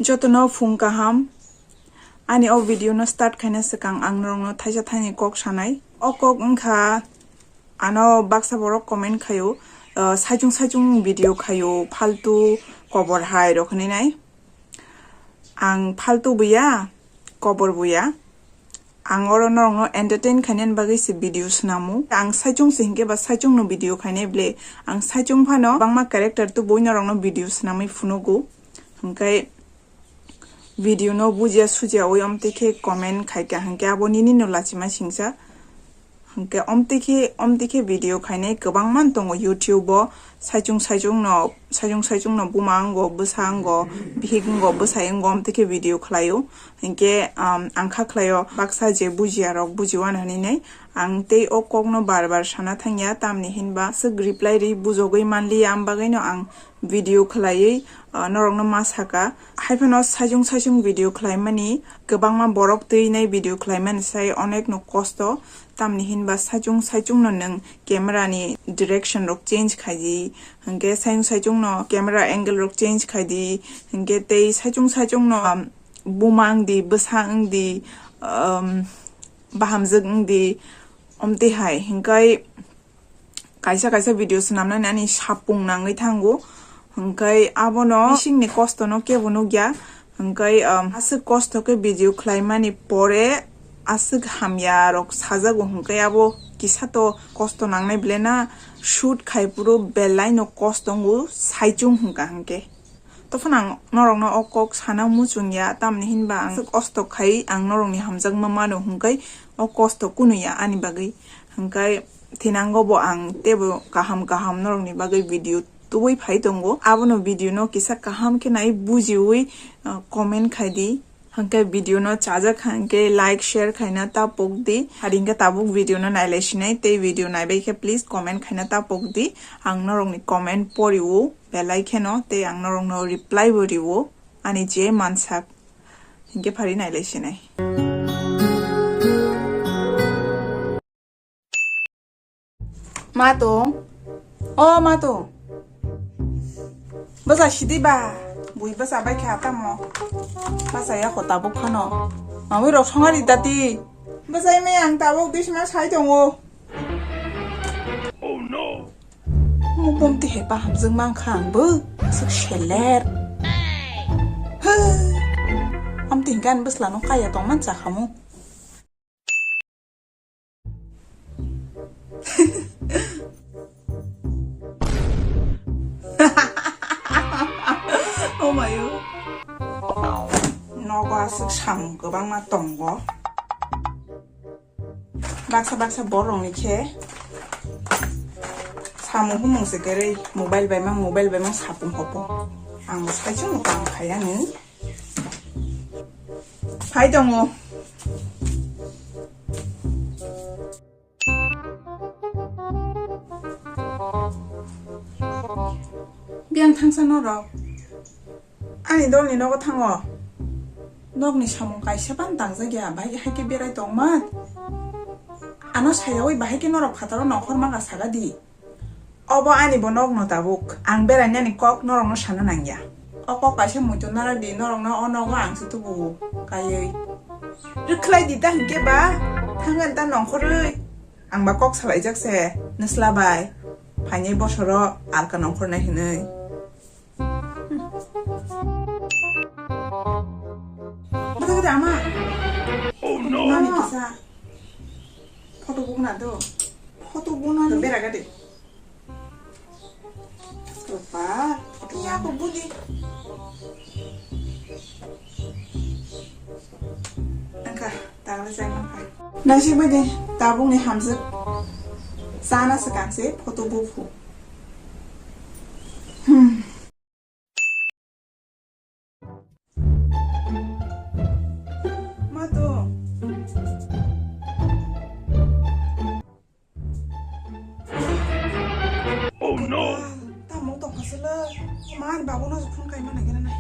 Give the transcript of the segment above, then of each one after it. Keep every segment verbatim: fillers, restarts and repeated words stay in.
Jotono phung kaham. Ani o video no start khaina swkang ang norokno thaisa thaini kok sanai. O kok wngkha, ano baksa borok comment khaio, uh, saichung saichung video khaio, faltu kobor hai rok hinwi nai. Ang faltu buya, kobor buya. Ang oro norokno entertain khainani bagwi se video swnamo. Ang saichung se hinkhe ba saichung no video khainai ble. Ang saichung phano bangma character tubui norokno video swnamwi phunugo. Hinkhe video no bujiya sujiya oi omtwi khe comment khaikha hinkhe abo nini no lachima singsa. Hinkhe omtwi khe, omtwi khe video khainai kwbangma tongo YouTube o, saichung saichung no, saichung saichung no buma wngo, bwsa wngo, bihik wngo, bwsai wngo, omtwi khe video khlaio. Hinkhe, um, ang kha khlaio baksa je bujiya rok bujiwano hinwi nai. Ang tei o kok no bar bar sana thangya, tamni hinba swk reply ri bujogwi manliya, am bagwi no ang video khlaiwi, uh, norokno ma saka. Haiphano saichung saichung video khlaimani, kwbangma borok twi nai video khlaimani sai onek no kosto. Tamni hinba saichung saichung no nwng camera ni direction rok change khaidi, hinkhe saichung saichung no camera angle rok change khaidi, hinkhe tei saichung saichung no, um, buma wngdi, bwsa wngdi, um, bahamjwk wngdi, omtwi hai. Hinkhe kaisa kaisa video swnamnani ani sapung nangwi thango, hinkhe abono bisingni kostono kebo nukya. Hinkhe, um, aswk kosto khe video khlaimani pore aswk hamya rok sajago, hinkhe abo kisa to kosto nangnai ble na, shoot khai phuru belai no kosto wngo saichung hinkha hinkhe. Tophano ang norokno o kok sana muchung ya, tamni hinba ang aswk kosto khai ang norokni hamjakma mano, hinkhe o kosto kunu ya ani bagwi. Hinkhe thinango bo ang teibo kaham kaham norokni bagwi video tubui phai tongo. Abono video no kisa kaham khe nai bujiwi, uh, comment khai di. Hinkhe video no chajak hinkhe like, share khaina ta pok di. Hari hinkhe tabuk video no nailai sinai, tei video naibai khe please comment khaina ta pok di. Ang norokni comment poriwo belai kheno, tei ang norokno reply bo riwo ani je mansak. Hinkhe phari nailai sinai. Matung. O Matung. Bwsa sidi ba. Bui bwsa bai kha tamo. Bwsa ya kho tabuk phano. Mamui rok songari dati. Bwsa ime ang tabuk bisma sai tongo. Oh no. Mo bomti hepa hamjwk mang kha ang bo. Suk seler. He. Amti hingkan bwsla no kaya tong man cha khamu. Oh my God. Nogo aswk samung kwbangma tongo. Baksa baksa borokni khe samung humung se kwrwi mobile bai mang, mobile bai mang sapung hopung. Ang bo saichung no tang khaiyani. Phai tongo. Biyang thangsa norok. Ani dolni nogo thango. Nokni samung kaisa ban tangjak ya, bahai hai khe berai tongma. Ano sayawi bahai khe norok phataro nongkhor manga saga di. Obo ani bo nokno tabuk. Ang berainani kok norokno sana nangya. O kok kaisa muitu narak di, norokno o nogo ang se tubuo kaiwi. Rwkhlai di ta hinkhe ba, thangani ta nongkhorwi. Ang ba kok salaijak se, nwsla bai. Phainai bosoro alka nongkhornai hinwi. Bwtha gede ama. Oh no. Nani kisa. Photo bukna do. Photo bukna do. Bera gade. Rupa, iya ko budi. Angka, tangla sai mangka. Nasi bade, tabung ni hamjak. Sana sekang se, photo buphu. Hmm. Mato. Oh no. Tamo tongkha sele. Man babu no phone kai mana gena nai.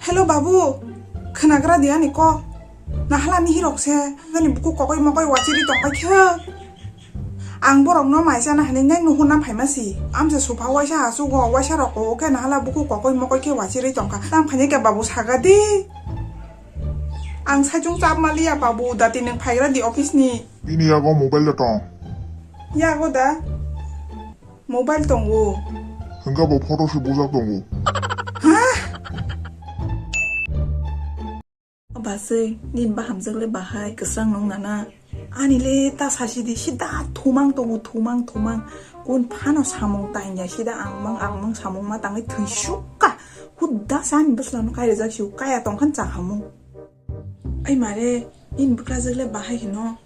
Hello babu. Khnagra dia ni ko. Nahala ni hirok se. Nani buku kokoi mokoi wachiri tongpai khe. Ang borokno mai chana hinwi nai nuhurna phaima si. Amsa supha waisa achugo, waisa rok kok khe nahala buku kokoi mokoi khe wachirwi tongkha. Tang phainai khe babu saga di. Ang saichung chap maliya babu, dati nwng phaigra di office ni. Bini yago mobile da tong? Yago da. Mobile tongo. Hwnkhe bo photo se bujak tongo. Ha? O baswi, nini bahamjwk le bahai, kwsang nung nana. Ani le ta sasi di, sida thumang tongo, thumang, thumang. Kun phano samung tangya, sida angmang, angmang samung ma tangwi thwi sukha. Hudda sa ani bwsla no kai rijak si, kaya tongkhan cha hamung. Ai mare, nini bwkrajwk le bahai hino.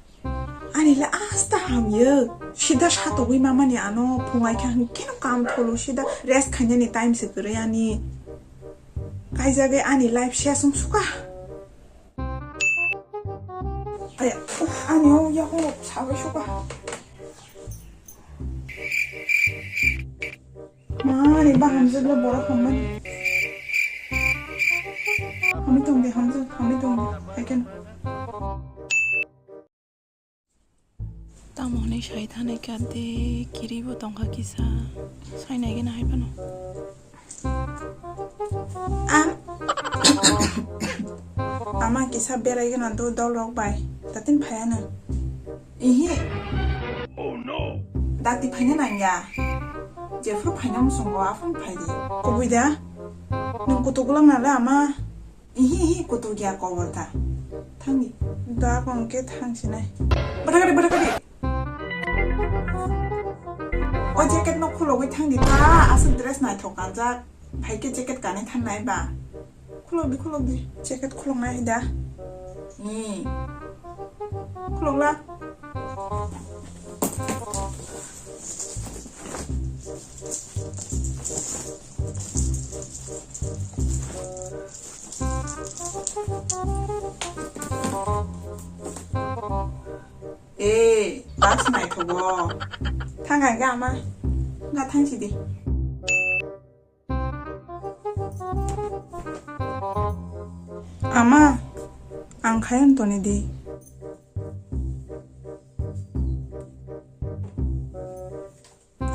Ani le asta hamya. Sida satogwi mamani ano phungai kha hwnkhe no kam tholo sida rest khainani time se kwrwi ani. Kaijagwi ani life ses wng suka. Aya, ani o yago sabai suka. Mani bahamjwk le borok hambai. Hambai tong de hamjwk, hambai tong de. Hai khe. Tamo hwnwi sai thani kha de, kiribo tongkha kisa, sai nai gana hai phano. Am-, ama kisa berai gana do dol rok bai, tatin phaya nang. Ihi. Dati phaina nang ya. Jephru phaina musungo aphun phai di. Kubui da. Nung kutuk lang nala ama. Ihi, ihi, kutuk ya kobor ta. Thang di. Da kong ke thang sinai. Bada kadi, bada kadi. O jacket no khulogwi thang di ta. Aswk dress naithok kanjak. Phai khe jacket kanwi thangnai ba. Khulok di, khulok di. Jacket khulok nai da. Ni. Khulok la. Eh, bus naithogo. Thang hai ga ama. Ga thang sidi. Ama, ang khayan toni di.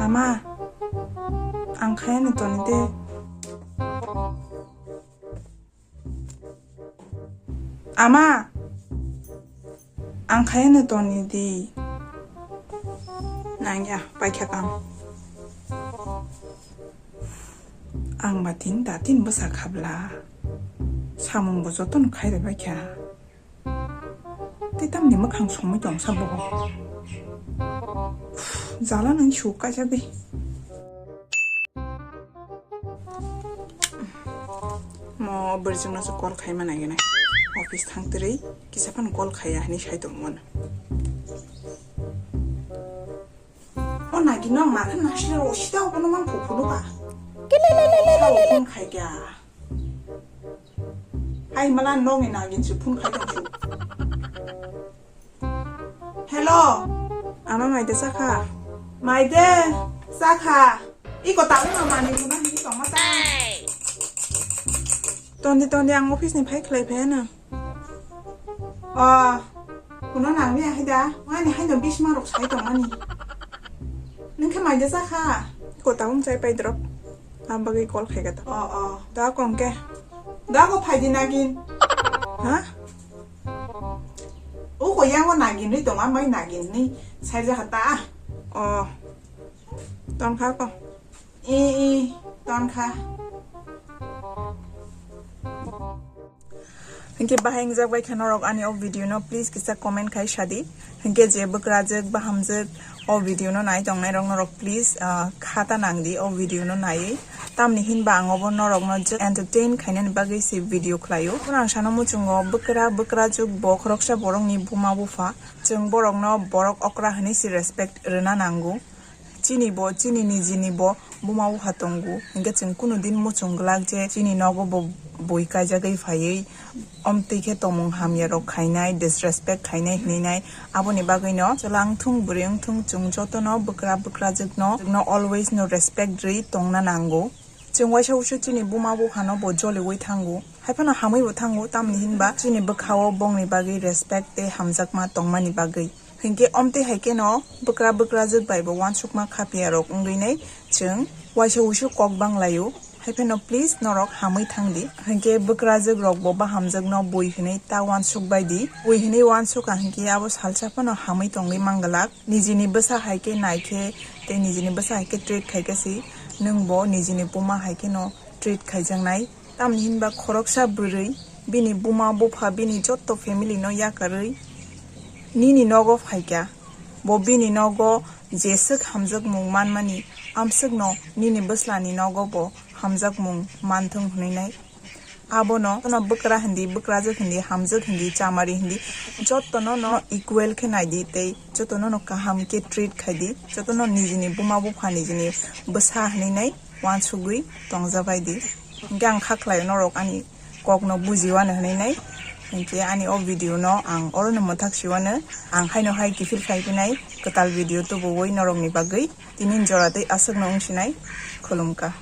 Ama, ang khayan toni di. Ama, ang khayan toni di. Nangya, paikha kam. Ang ba tin ta tin bwsa khabla. Samung bo jotono khairwi baikha. Tei tamni mwkhang songwi tongsa bo. Jala nang su kaisa de. Mo bwrwjwkno se call khaima naigenai. Office thangtwrwi kisa phano call khaiya hinwi sai tongmano. O nagi no ma khe nasle o sida o kono mang phu phunu ba. Sao phone khai kya. Hai mala nong ni nagi su phone khai tong su. Hello. Ama maide sakha. Maide sakha. Iko tawi ma mani kuna hi tong mata. Tondi tondi ang office ni phai khlai phai na. O, kuno nangni ahai da, ani hai no bisma rok sai tong ani. Nung khe maide sakha? Ko ta wng chai pai drop. Am bagwi call khai gata. O, o, da kong ke. Da ko phai di nagin. Ha? O ko yang o nagin ri tong, am bai nagin ni sai ja hata. O, tong kha ko. I, i, tong kha. Hinkhe bahai wngjak bai kha norok ani o video no, please kisa comment khai sadi. Hinkhe je bwkrajwk bahamjwk o video no nai tongnai rok norok please, ah, khata nang di o video no naiwi. Tamni hinba ang obo norok no just entertain khainani bagwi se video khlaio. Obo ang sano muchungo bwkra bwkrajwk bo khoroksa borok ni buma bupha. Chwng borok no borok okra hinwi se respect rwna nango. Chini bo, chini nijini bo buma bupha tongo, hinkhe chwng kunu din muchung glak je chini nogo bo bui kaijagwi phaiwi, omtwi khe tongmung hamya rok khainai, disrespect khainai hinwi nai. Aboni bagwi no chwla wngthung, bwrwi wngthung, chwng jotono bwkra bwkrajwk no, no always no respect rwi tongna nango. Chwng waisa uisu chini buma bupha no bo joliwi thango, hai phano hamwi bo thango, tamni hinba chini bwkha o bongni bagwi respect tei hamjakma tongmani bagwi. Hinkhe omtwi hai kheno bwkra bwkrajwk bai bo uansukma khapya rok wngwi nai chwng waisa wuisu kok bang laio. Hai phano please norok hamwi thang di. Hinkhe bwkrajwk rok bo bahamjwk no bui hinwi ta uansuk bai di. Bui hinwi uansuk ka hinkhe abo salsa phano hamwi tongwi manglak. Nijini bwsa hai khe nai khe tei nijini bwsa hai khe treat khai khe si nwng bo nijini buma hai kheno treat khaijaknai. Tamni hinba khoroksa bwrwi bini buma bupha bini jotto family no yakarwi nini nogo phaikha. Bo bini nogo jeswk hamjakmung manmani amswkno nini bwslani nogo bo hamjakmung manthung hwnwi nai. Abono no bwkra hindi, bwkrajwk hindi, hamjwk hindi, chamari hindi, jottono no equal khe nai di tei jottono no kaham khe treat khai di, jottono nijini buma bupha nijini bwsa hwnwi nai uansugwi tongjabai di. Hinkhe ang kha khlaio norok ani kokno bujiwano hwnwi nai. Hinkhe ani o video no ang orono mwthak siwano, ang haino hai kiphil khai phinai kwtal video tubuwi norokni bagwi. Tini jora tei aswkno wng sinai. Khulumkha.